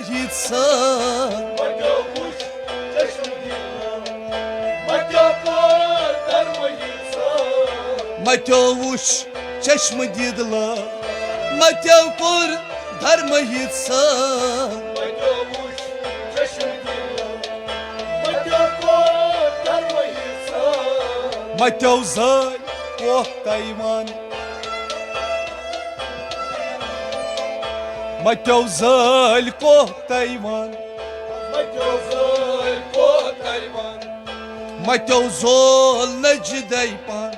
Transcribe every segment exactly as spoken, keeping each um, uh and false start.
ییٖژ سان۔ مَتیو وٕچھ چشم دیٖدلہٕ، مَتیو کٔر درمہٕ ییٖژ سان۔ مَتیو وٕچھ چشم دیٖدلہٕ، مَتیو کوٚر درمہٕ ییٖژ سان۔ مَتیو وٕچھ چشم دیٖدلہٕ، مَتیو کٔر درمہٕ ییٖژ سان۔ مَتیو زٲلۍ کوہ تیوان۔ مَتیو زٲلۍ کوہ تیوان۔ مَتیو زٲلۍ کوہ تیوان۔ مَتیو زول نجدے پان۔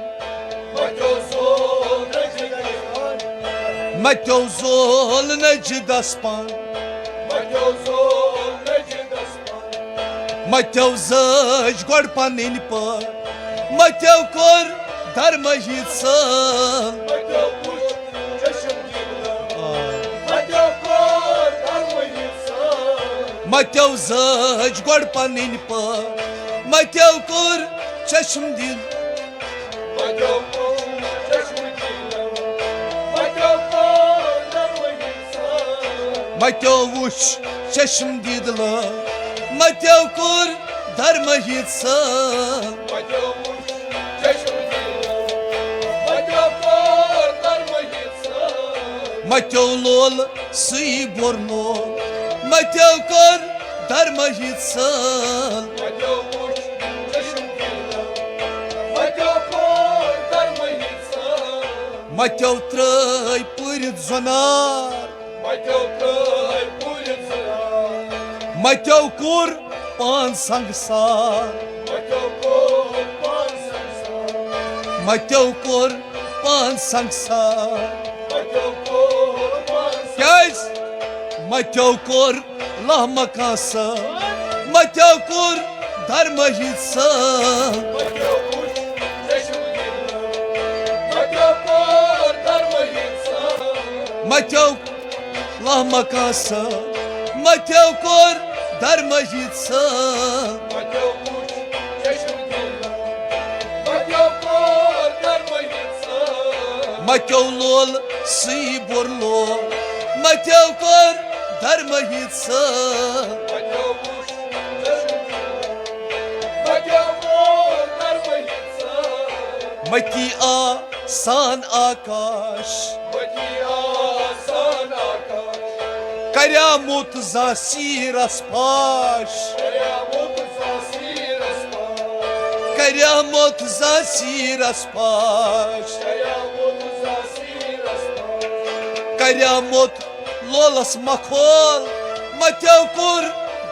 مَتیو زول نجدے پان۔ مَتیو زول نجدس پان۔ مَتیو زول نجدس پان۔ مَتیو زٲج گۄڈٕ پنٕنۍ پٲٹھۍ۔ مَتیو کوٚر درمہٕ ییٖژ سان۔ مَتیو وٕچھ چشم دیٖدلہٕ، آ۔ مَتیو کٔر درمہٕ ییٖژ سان۔ مَتیو زٲج گۄڈٕ پنٕنۍ پٲٹھۍ۔ مَتیو کوٚر چشم دیٖد۔ مَتیو وٕچھ چشم دیٖدلہٕ، مَتیو کٔر درمہٕ ییٖژ سان۔ مَتیو وٕچھ چشم دیٖدلہٕ، مَتیو کوٚر درمہٕ ییٖژ سان۔ مَتیو وٕچھ چشم دیٖدلہٕ، مَتیو کٔر درمہٕ ییٖژ سان۔ مَتیو لول سُے بورنو، مَتیو کوٚر درمہٕ ییٖژ سان۔ مَتیو وٕچھ چشم دیٖدلہٕ، مَتیو کٔر درمہٕ ییٖژ سان۔ مَتیو ترٛٲے پوٗرِتھ زۄنار۔ مَتیو ترٛٲے پوٗرِتھ زۄنار۔ مَتیو کوٚر پان سنگسار۔ مَتیو کوٚر پان سنگسار۔ مَتیو کوٚر پان سنگسار۔ مَتیو کوٚر پان سنگسار۔ کیٛازِ؟ مَتیو کوٚر لامکان سان۔ مَتیو کوٚر درمہٕ ییٖژ سان۔ مَتیو وٕچھ چشم دیٖدلہٕ، مَتیو کٔر درمہٕ ییٖژ سان۔ مَتیو لامکان سان۔ مَتیو کوٚر درمہٕ ییٖژ سان۔ مَتیو وٕچھ چشم دیٖدلہٕ، مَتیو کٔر درمہٕ ییٖژ سان۔ مَتیو لول سُے بورلو، مَتیو کٔر درمہٕ ییٖژ سان۔ مَتیو وٕچھ چشم دیٖدلہٕ، مَتیو کٔر درمہٕ ییٖژ سان۔ مَتی آسان آکاش۔ مَتی آسان آکاش۔ کریامُت زاسیٖرس پاش۔ کریامُت زاسیٖرس پاش۔ کریامُت زاسیٖرس پاش۔ کریامُت زاسیٖرس پاش۔ کریامُت لولس مکھول، مَتیو کوٚر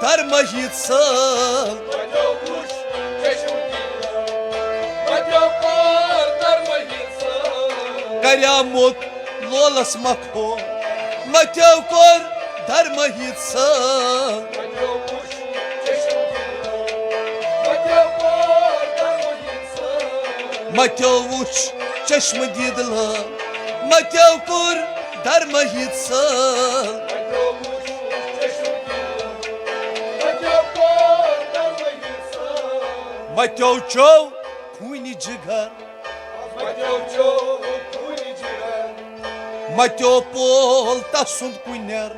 درمہٕ ییٖژ سان۔ مَتیو وٕچھ چشم دیٖدلہٕ، مَتیو کٔر درمہٕ ییٖژ سان۔ کریامُت لولس مکھول، مَتیو کوٚر درمہٕ ییٖژ سان۔ مَتیو وٕچھ چشم دیٖدلہٕ، مَتیو کٔر درمہٕ ییٖژ سان۔ مَتیو وٕچھ چشم دیٖدلہٕ، مَتیو کوٚر درمہٕ ییٖژ سان۔ مَتیو وٕچھ چشم دیٖدلہٕ، مَتیو کٔر درمہٕ ییٖژ سان۔ مَتیو چو خوٗنہِ جگر۔ مَتیو چو خوٗنہِ جگر۔ مَتیو پول تسُنٛد کُنٮ۪ر۔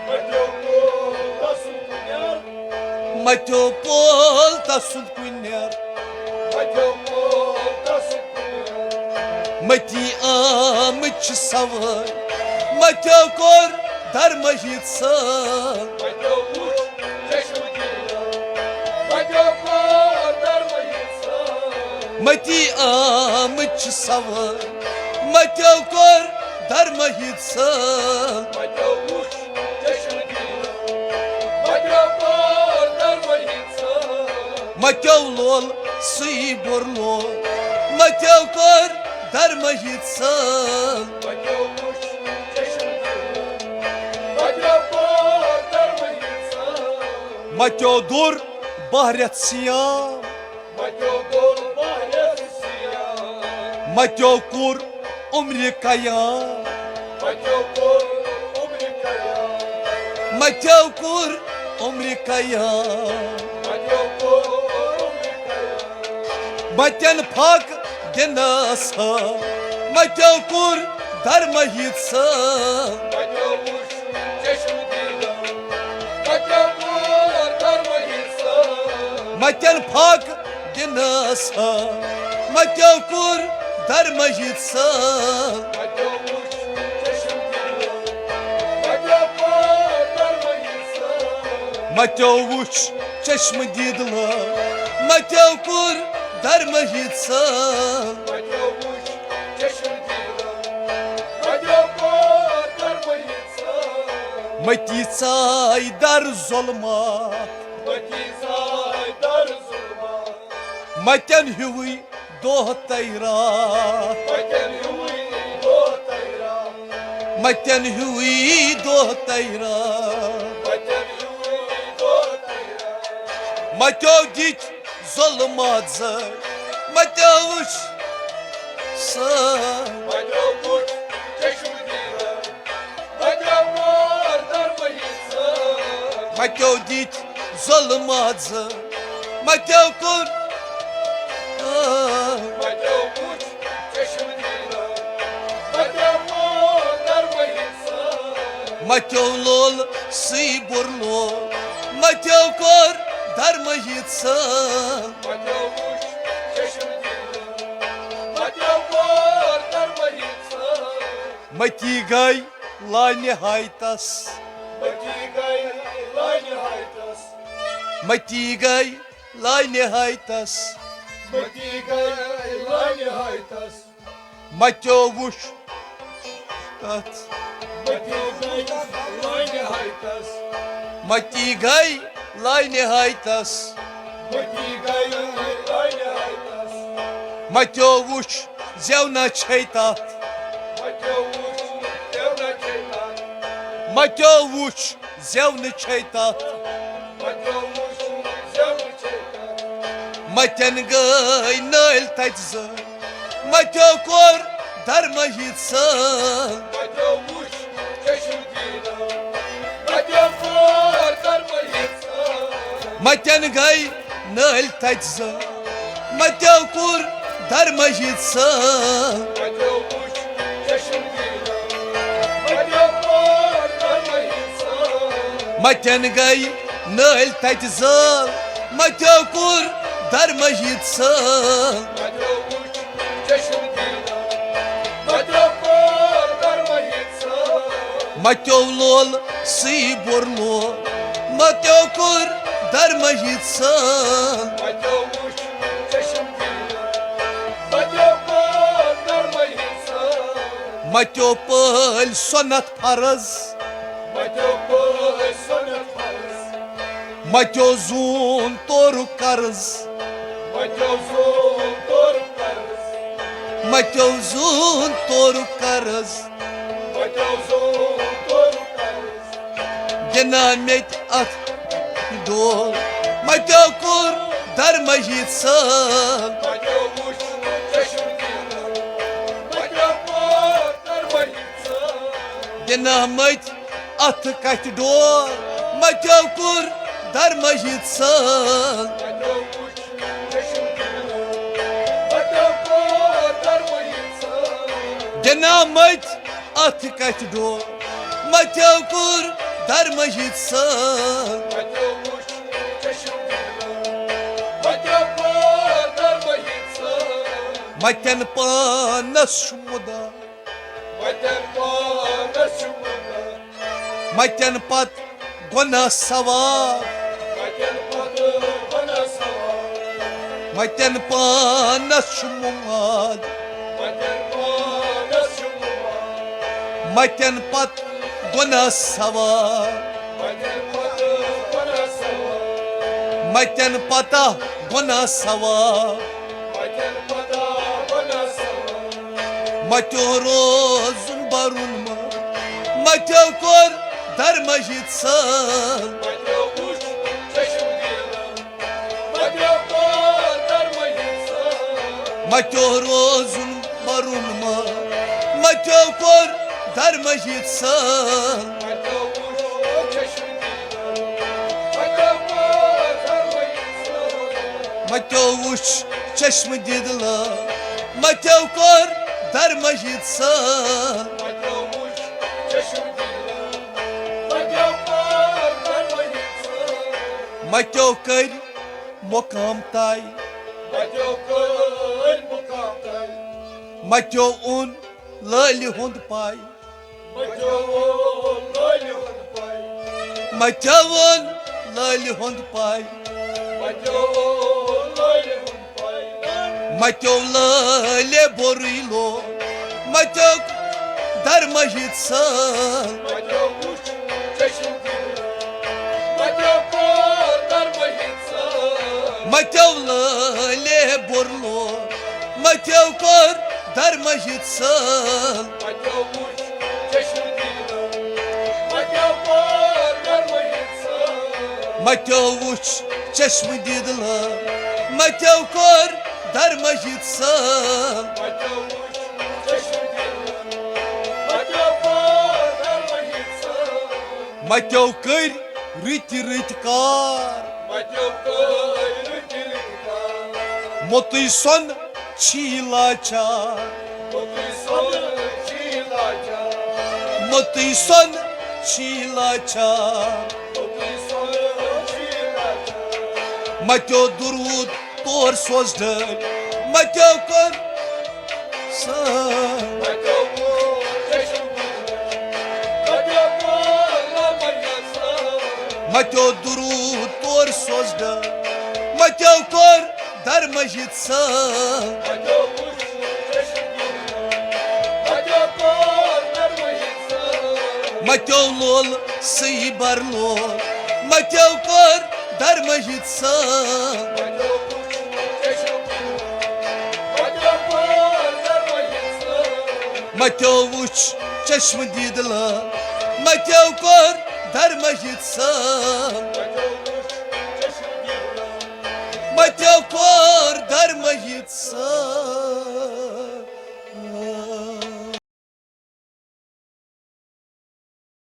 مَتیو پول تسُنٛد کُنٮ۪ر۔ مَتیو پول تسُنٛد کُنٮ۪ر۔ مَتیو پول تسُنٛد کُنٮ۪ر۔ مَتی آمٕتۍ چھِ سوٲرۍ۔ مَتیو کوٚر درمہٕ ییٖژ سان۔ مَتیو وٕچھ چشم دیٖدلہٕ۔ مَتیو کٔر درمہٕ ییٖژ سان۔ مَتی آمٕتۍ چھِ سوٲرۍ۔ مَتیو کوٚر درمہٕ ییٖژ سان۔ مَتیو وٕچھ چشم دیٖدلہٕ۔ مَتیو کٔر درمہٕ ییٖژ سان۔ مَتیو لول سُے بورلو۔ مَتیو کوٚر درمہٕ ییٖژ سان۔ مَتیو وٕچھ چشم دیٖدلہٕ۔ مَتیو کٔر درمہٕ ییٖژ سان۔ مَتیو دوٚر بحرٮ۪تھ سیام۔ مَتیو دوٚر بحرٮ۪تھ سیام۔ مَتیو کوٚر عمرِ قیام۔ مَتیو کوٚر عمرِ قیام۔ مَتیو کوٚر عمرِ قیام۔ مَتیو کوٚر عمرِ قیام۔ مَتٮ۪ن پھکھ دِنَس ہا۔ مَتیو کوٚر درمہٕ ییٖژ سان۔ مَتیو وٕچھ چشم دیٖدلہٕ۔ متٮ۪ن پھاکہٕ دِنس ہا، متیو کوٚر درمہٕ ییٖژ سا۔ متیو وُچھ چشمہٕ دیٖد لٲ، متیو کوٚر درمہٕ ییٖژ سا۔ متی ژاے در ظلمات۔ متٮ۪ن ہیوٗوٕے دۄہ تہٕ راتھ۔ متٮ۪ن ہیوٗوٕے دۄہ تہٕ راتھ۔ متیو دِتۍ ظلمات زٲے، متیو وُچھ سٲے۔ متیو دِتۍ ظلمات زٲے، متیو کوٚر۔ متیو لول سٕے بوٚر لول، متیو کوٚر درمہٕ ییٖژ سا۔ متی گٔے لانِہایتس۔ متی گٔے لانِہایتس۔ متی گٔے لانِہایتس۔ متی گٔے لانِہایتس۔ متیو وُچھ تتھ۔ متی گٔے لانِہایتس۔ متی گٔے لانِہایتس۔ متی گٔے لانِہایتس۔ متیو وُچھ زٮ۪ونہ چھے تتھ۔ متیو وُچھ زٮ۪ونہ چھے تتھ۔ متیو وُچھ زٮ۪ونہ چھے تتھ۔ متیو وُچھ زٮ۪ونہ چھے تتھ۔ متٮ۪ن گٔے نٲلۍ تتہِ زٲلۍ۔ متیو کوٚر درمہٕ ییٖژ سا۔ متیو وُچھ چشم دیٖدار۔ متیو کوٚر درمہٕ ییٖژ سا۔ متٮ۪ن گٔے نٲلۍ تتہِ زٲلۍ۔ متیو کوٚر درمہٕ ییٖژ سا۔ متیو وُچھ چشم دیٖدار۔ متیو کوٚر درمہٕ ییٖژ سا۔ متٮ۪ن گٔے نٲلۍ تتہِ زٲلۍ۔ متیو کوٚر درمہٕ ییٖژ سا۔ متیو وُچھ چشم دیٖدار۔ متیو کوٚر درمہٕ ییٖژ سا۔ متیو لول سٕے بوٚر لول۔ متیو کوٚر درمہٕ ییٖژ سا۔ متیو وُچھ چشم دیٖدار۔ متیو کوٚر درمہٕ ییٖژ سا۔ متیو پٲلۍ سۄنتھ فرض۔ متیو پٲلۍ سۄنتھ فرض۔ متیو زوٗن تورُک قرض۔ متیو زوٗن تورُک قرض۔ متیو زوٗن تورُک قرض۔ متیو زوٗن تورُک قرض۔ دِنہ مےٚ تہِ اتھ ڈول۔ متیو کوٚر درمہٕ ییٖژ سا۔ متیو وُچھ چشم دیٖدار۔ متیو کوٚر درمہٕ ییٖژ سا۔ دِنہ مٔتۍ اتھٕ کتھِ ڈول۔ متیو کوٚر درمہٕ ییٖژ سا۔ دِنہ مٔتۍ اتھٕ کتھِ ڈول۔ متیو کوٚر درمہٕ ییٖژ سا۔ متٮ۪ن پانس چھُ مُدعا۔ متٮ۪ن پانس چھُ مُدعا۔ متٮ۪ن پتہٕ گۄناہ ثواب۔ متٮ۪ن پتہٕ گۄناہ ثواب۔ متٮ۪ن پانس چھُ مُماد۔ متٮ۪ن پانس چھُ مُماد۔ متٮ۪ن پتہٕ گۄناہ ثواب۔ متٮ۪ن پتہٕ گۄناہ ثواب۔ متٮ۪ن پتہ گۄناہ ثواب۔ متٮ۪ن پتہ گۄناہ ثواب۔ متیو روزُن برُن ما۔ متیو کوٚر درمہٕ ییٖژ سا۔ متیو وُچھ چشم دیٖدار۔ متیو کوٚر درمہٕ ییٖژ سا۔ متیو روزُن برُن ما۔ متیو کوٚر درمہٕ ییٖژ سا۔ متیو وُچھ چشم دیٖدار۔ متیو وُچھ چشم دیٖدار۔ متیو کوٚر درمہٕ ییٖژ سا۔ متیو وُچھ چشم دیٖدار۔ متیو کوٚر درمہٕ ییٖژ سا۔ متیو کٔرۍ مقام تاے۔ متیو کٔر مقام تاے۔ متیو اوٚن لٲلہِ ہُنٛد پاے۔ متیو اوٚن لٲلہِ ہُنٛد پاے۔ متیو اوٚن لٲلہِ ہُنٛد پاے۔ متیو اوٚن لٲلہِ ہُنٛد پاے۔ متیو لٲلہِ بوٚرُے لو۔ متیو درمہٕ یہِ ژھٲن۔ متیو وُچھ چشم دیٖدٕ۔ متیو کوٚر درمہٕ یہِ ژھٲن۔ متیو لٲلہِ بوٚر لو۔ متیو کوٚر درمہٕ یہِ ژھٲن۔ متیو وُچھ چشم دیٖدٕ۔ متیو کوٚر درمہٕ یہِ ژھٲن۔ متیو وُچھ چشم دیٖدٕ لٲن۔ متیو کوٚر درمہٕ یہِ ژھٲن۔ متیو وُچھ چشم دیٖدٕ لٲن۔ متیو کوٚر درمہٕ یہِ ژھٲن۔ متیو کٔرۍ رٕتۍ رٕتۍ کار۔ متیو کٔرۍ رٕتۍ رٕتۍ کار۔ متُے سۄن چھی لاچار۔ متُے سۄن چھی لاچار۔ متُے سۄن چھی لاچار۔ متُے سۄن چھی لاچار۔ متیو درود تور سوز ڈٲلۍ۔ متیو کوٚر سٲر۔ متیو کوٚر چشم بنیاد۔ متیو کوٚر لمبر یزار۔ متیو درود تور سوز ڈٲلۍ۔ متیو کوٚر درمہٕ یہِ ژھٲن۔ متیو وُچھ چشم بنیاد۔ متیو کوٚر درمہٕ یہِ ژھٲن۔ متیو لول سٕے بر لول۔ متیو کوٚر درمہٕ یہِ ژھٲن۔ متیو وُچھ چشم دیٖدٕ لٲن۔ متیو کوٚر درمہٕ یہِ ژھٲن۔ متیو کوٚر درمہٕ یہِ ژھٲن۔